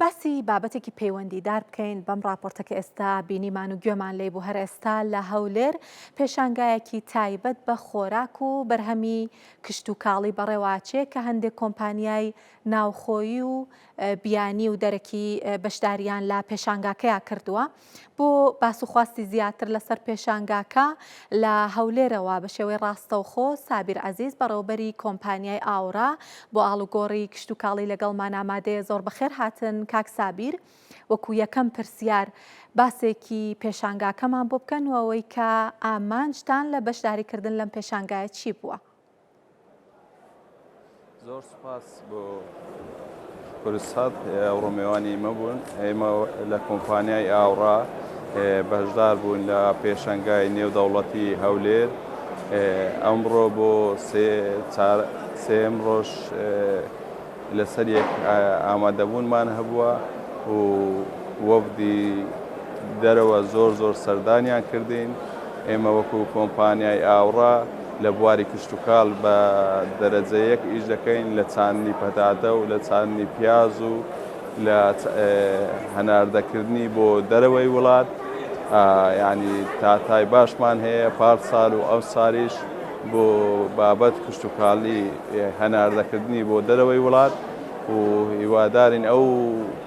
باسی بابەتێکی پەیوەندیدار بکەین بەم ڕاپۆرتە کە ئێستا بینیمان و گوێمان لێی بوو هەر ئێستا لە هەولێر پێشانگایەکی تایبەت بە خۆراک و بەرهەمی کشتوکاڵی بەڕێوەئەچێ کە هەندێک کۆمپانیای ناوخۆیی و بیانی و دەرەکی بەشداریان لە پێشانگاکەیا کردووە. بۆ باس و خواستی زیاتر لەسەر پێشانگاکە لە هەولێرەوە بە شێوەی ڕاستەوخۆ سابیر عەزیز بەڕێوەبەری کۆمپانیای ئاورا بۆ ئاڵوگۆڕی کشتوکاڵی لەگەڵمان ئامادەیە زۆر بەخێر هاتن کاک سابیر وەکو یەکەم پرسیار باسێکی پێشانگاکەمان بۆ بکەن و ئەوەی کە ئامانجتان لە بەشداریکردن لەم پێشانگایە چی بووە؟ زۆر سوپاس بۆ کوردسات ئەوڕۆ مێوانی ئیمە بوون ئێمە لە کۆمپانیای ئاوڕا بەشدار بوون لە پێشەنگای نێودەوڵەتی هەولێر ئەمڕۆ بۆ سێم ڕۆژ لەسەر یەک ئامادەبوونمان هەبووە و وەفدی دەرەوە زۆر زۆر سەردانیان کردین. ئێمە وەکو کۆمپانیای ئاوڕا لە بواری کشتوکاڵ بە دەرەجە یەک ئیش دەکەین لە چاندنی پەتاتە و لە چاندنی پیاز و لە هەناردەکردنی بۆ دەرەوەی وڵات یعنی تاتای باشمان هەیە پار سال و ئەو ساریش بۆ بابەت کشتوکاڵی هەناردەکردنی بۆ دەرەوەی وڵات و هیوادارین ئەو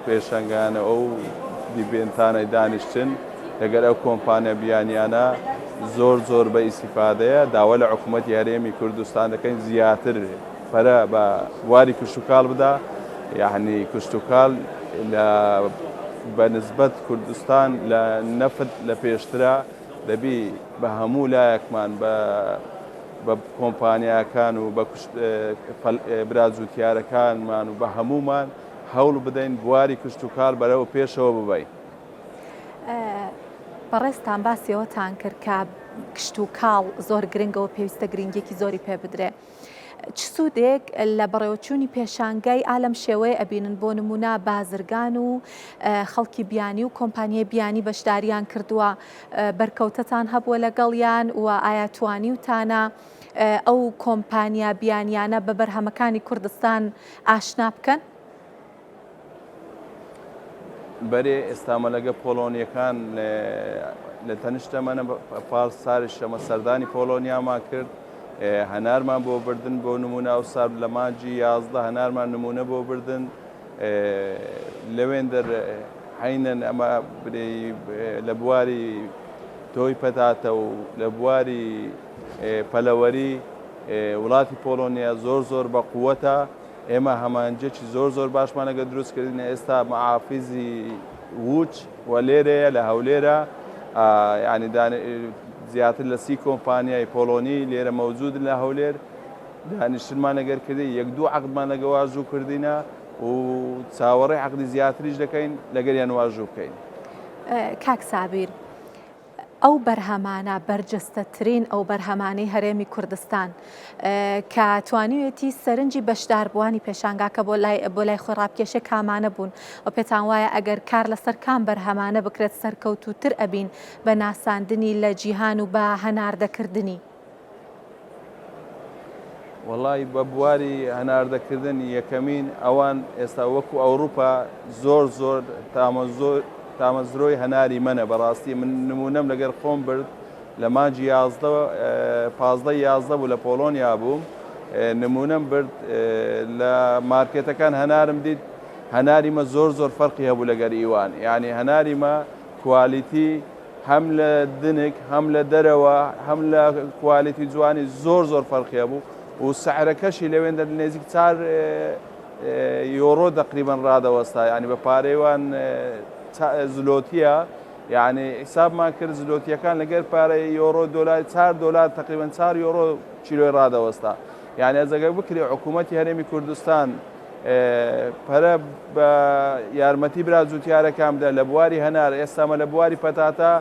پێشەنگانە ئەو دیبێنتانەی دانیشتن لەگەر ئەو کۆمپانیا بیانیانە زۆر زۆر بە ئیسیفادەیە داوا لە حکوومەتی هەرێمی کوردستان دەکەین زیاتر پەرە بە بواری کشتوکاڵ بدا یعنی کشتوکاڵ لە بە نسبەت کوردستان لە نەفت لە پێشترە دەبی بە هەموو لایەکمان بە بە کۆمپانیاکان و بە برا جوتیارەکانمان و بە هەموومان هەوڵ بدەین بواری کشتوکاڵ بەرەو پێشەوە ببەین. بەڕێزتان باسی ئەوەتان کرد کە کشتوکاڵ زۆر گرنگە و پێویستە گرنگیەکی زۆری پێ بدرێ. چ سوودێک لە بەڕێوەچوونی پێشانگای ئا لەم شێوەیە ئەبینن بۆ نموونە بازرگان و خەڵکی بیانی و کۆمپانیای بیانی بەشداریان کردووە بەرکەوتەتان هەبووە لەگەڵیان و ئایا توانیوتانە ئەو کۆمپانیا بیانیانە بە بەرهەمەکانی کوردستان ئاشنا بکەن؟ بەرێ ئێستا مەلەگە پۆڵۆنیەکان لە تەنیشتەمەنە پار ساری شەمە سەردانی پۆڵۆنیامان کرد هەنارمان بۆ بردن بۆ نمونە ئەو سار لە مانجی 11 هەنارمان نمونە بۆ بردن لەوێندەر حینەن ئەمە لە بواری تۆی پەتاتە و لە بواری پەلەوەری وڵاتی پۆڵۆنیا زۆر زۆر بە قووەتە ئێمە هەمانجێکی زۆر زۆر باشمان لەگە دروست کردین ئێستا مەعافیزی ووچ و لێرەیە لە هەولێرە یعنی زیاتر لە سی کۆمپانیای پۆڵۆنی لێرە مەوجود لە هەولێر دانیشتنمان لەگەر کردی یەک دوو عقدمان لەگە واژوو کردینە و چاوەڕێ عقدی زیاتریش دەکەین لەگەریان واژوو بکەین. کاک سابیر ئەو بەرهەمانە بەرجەستەترین ئەو بەرهەمانەی هەرێمی کوردستان کە توانیوێتی سەرنجی بەشداربووانی پێشانگاکە بۆ لای بۆ لای خۆی ڕابکێشێ کامانە بوون و پێتان وایە ئەگەر کار لەسەر کام بەرهەمانە بکرێت سەرکەوتووتر ئەبین بە ناساندنی لە جیهان و بە هەناردەکردنی؟ وەڵی بە بواری هەناردەکردن یەکەمین ئەوان ئێستا وەکو ئەوروپا زۆر زۆر تامەزرۆی هەناری مەنە بەڕاستی من نمونەم لەگەر خۆم برد لە مانجی یازدە پازدە یازدە بوو لە پۆڵۆنیا بووم نمونەم برد لە مارکێتەکان هەنارم دیت هەناری مە زۆر زۆر فەرقی هەبوو لەگەر ئیوان یعنی هەناری مە کوالیتی هەم لە دنک هەم لە دەرەوە هەم لە کوالیتی جوانی زۆر زۆر فەرقی هەبوو و سعرەکەشی لەوێندە نێزیک چار یۆرۆ تقریبا ڕادەوەستا یعنی بە پارەیوان زلۆتیە یعنی حسابمان کرد زلۆتیەکان لەگەر پارەی یۆرۆ دۆلار 4 دۆلار تقریبا 4 یۆرۆ کیلۆی ڕادەوەستا یعنی ئەزەگە بکرێ حکوومەتی هەرێمی کوردستان پەرە بە یارمەتی برا جوتیارەکان بدە لە بواری هەنار ئێستامە لە بواری پەتاتە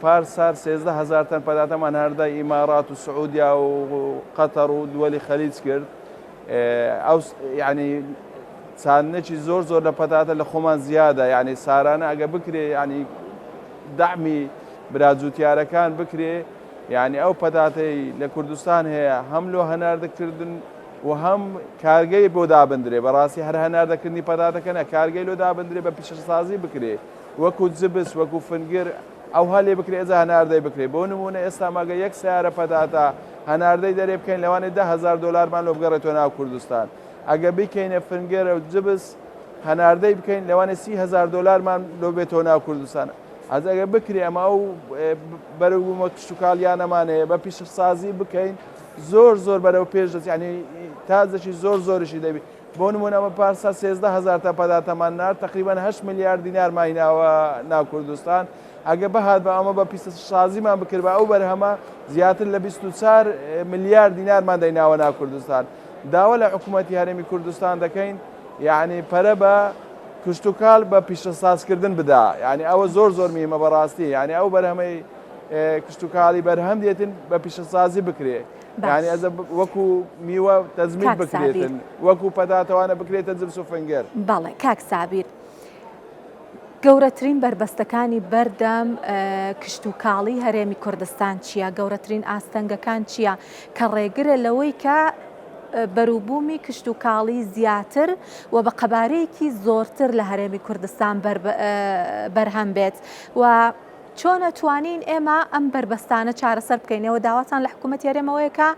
پار سار 13 هزار تەن پەتاتەمان هەردە ئیمارات و سعودیا و قەتەر و دووەلی خەلیج کرد ئەو یعنی چاندنێکی زۆر زۆر لە پەتاتە لە خۆمان زیادە یعنی سارانە ئەگە بکرێ یعنی دەعمی برا جوتیارەکان بکرێ یعنی ئەو پەتاتەی لە کوردستان هەیە هەم لۆ هەناردەکردن و هەم کارگەی بۆ دابندرێ بەڕاستی هەر هەناردەکردنی پەتاتەکە نە کارگەی لۆ دابندرێ بە پیشەسازی بکرێ وەکو جبس وەکو فنگر ئەوها لێ بکرێ ئێجا هەناردەی بکرێ بۆ نمونە ئێستا ماگە یەک سیارە پەتاتە هەناردەی دەرێ بکەین لەوانێ 10هزار دلارمان لۆ بگەڕێتەوە ناو کوردستان ئەگە بیکەینە فنگەرە و جبس هەناردەی بکەین لەوانێ 30هزار دلارمان لۆ بێتەوە ناو کوردستان ئەز ئەگە بکرێ ئەمە ئەو بەرەوبوومە کشتوکاڵیانەمان هەیە بە پیشەسازی بکەین زۆر زۆر بەرەو پێش دەچ ینی تازەکی زۆر زۆرشی دەبی بۆ نمونە ئەمە پارسا 13 هزار تا پەداتەمان نارد تقریبا 8 ملیار دینار مایناوە ناو کوردستان ئەگە بەهات بە ئەمە بە پیسەسازیمان بکرد بە ئەو بەرهەمە زیاتر لە 24 ملیار دینارمان دەیناوە ناو کوردستان داوا لە حکوومەتی هەرێمی کوردستان دەکەین یعنی پەرە بە کشتوکاڵ بە پیشەسازکردن بدا یعنی ئەوە زۆر زۆر میمە بەڕاستی یعنی ئەو بەرهەمەی کشتوکاڵی بەرهەم دێتن بە پیشەسازی بکرێ یعنی ئەزە وەکو میوە تەزمین بکرێتن وەکو پەتاتەوانە بکرێتە جبس و فنگەر. بەڵێ کاک سابیر گەورەترین بەربەستەکانی بەردەم کشتوکاڵی هەرێمی کوردستان چییە؟ گەورەترین ئاستەنگەکان چییە کە ڕێگرە لەوەی کە بەروبوومی کشتوکاڵی زیاتر و بە قەبارەیەکی زۆرتر لە هەرێمی کوردستان بەرهەم بێت و چۆن ئەتوانین ئێمە ئەم بەربەستانە چارەسەر بکەین؟ ئێوە داواتان لە حکوومەتی هەرێمەوەیە کە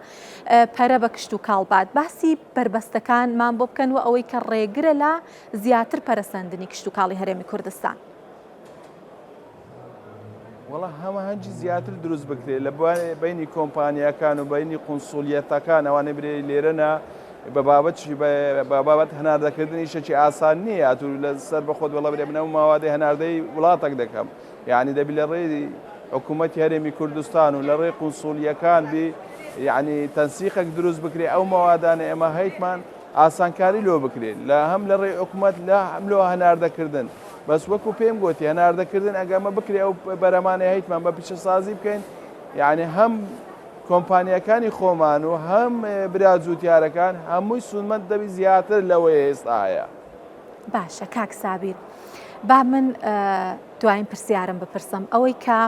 پەرە بە کشتوکاڵ بات. باسی بەربەستەکانمان بۆ بکەن و ئەوەی کە ڕێگرە لە زیاتر پەرەسەندنی کشتوکاڵی هەرێمی کوردستان. وەڵا هەماهەنگی زیاتر دروست بکرێت لە بینی کۆمپانیاکان و بینی قونسولیەتەکان ئەوانەی برێ لێرەنا بە بابەت بە بابەت هەناردەکردن ئیشێکی ئاسان نییە ئەتوو لەسەر بە خۆت وەڵا برێ من ئەو ماوادەی هەناردەی وڵاتێک دەکەم یعنی دەبی لە ڕێی حکوومەتی هەرێمی کوردستان و لە ڕێی قونسولیەکان بی یعنی تەنسیقێک دروست بکرێ ئەو مەوادانە ئێمە هەیتمان ئاسانکاری لۆ بکرێت لە هەم لە ڕێی حکوومەت لە هەم لۆ هەناردەکردن بەس وەکو پێم گوتی هەناردەکردن ئەگەمە بکرێ ئەو بەرەمانەی هەیتمان بە پیشەسازی بکەین یعنی هەم کۆمپانیاکانی خۆمان و هەم برا جوتیارەکان هەمووی سوودمەند دەبی زیاتر لەوەی ئێستا هەیە. باشە کاک سابیر با من دوایین پرسیارم بپرسم ئەوەی کە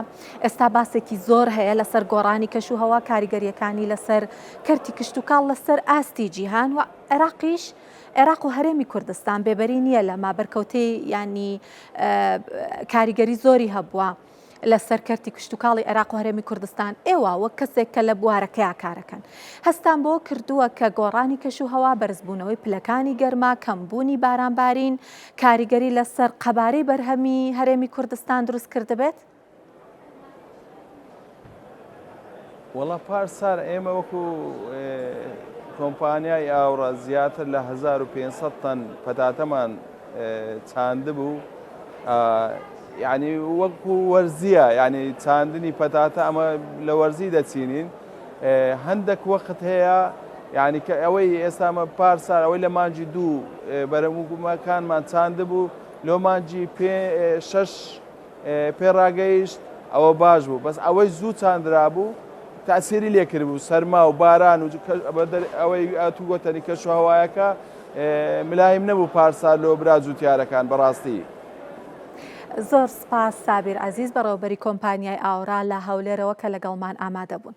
ئێستا باسێکی زۆر هەیە لەسەر گۆڕانی کەش و هەوا کاریگەریەکانی لەسەر کەرتی کشتتوکاڵ لەسەر ئاستی جیهان و عێراقیش عێراق و هەرێمی کوردستان بێبەری نییە لەما بەرکەوتەی ینی کاریگەری زۆری هەبووە. لەسەر کەرتی کشتوکاڵی عێراق و هەرێمی کوردستان، ئێوە وەک کەسێک کە لە بوارەکەیا کارەکەن، هەستتان بەوە کردووە کە گۆڕانی کەشوهەوا، بەرزبوونەوەی پلەکانی گەرما، کەمبوونی بارانبارین، کاریگەری لەسەر قەبارەی بەرهەمی هەرێمی کوردستان دروست کردبێت؟ وەڵا پار سار ئێمە وەکو کۆمپانیای ئاوڕە زیاتر لە 1500 تەن پەتاتەمان چاندبوو یعنی وەکو وەرزیە یعنی چاندنی پەتاتە ئەمە لە وەرزی دەچینین هەندێک وەخت هەیە یعنی کە ئەوەی ئێستامە پارسار ئەوەی لە مانجی دوو بەرەموگومەکانمان چاندبوو لۆ مانجی پێ شەش پێڕاگەیشت ئەوە باش بوو بەس ئەوەی زوو چاندرابوو تاسیری لێکردبوو سەرما و باران و ئەوەی ئەتوو گۆتەنی کەش و هەوایەکە ملایم نەبوو پارسال لۆ برا جوتیارەکان بەڕاستی. زۆر سپاس سابیر عەزیز بەڕێوەبەری کۆمپانیای ئاورا لە هەولێرەوە کە لەگەڵمان ئامادە بوون.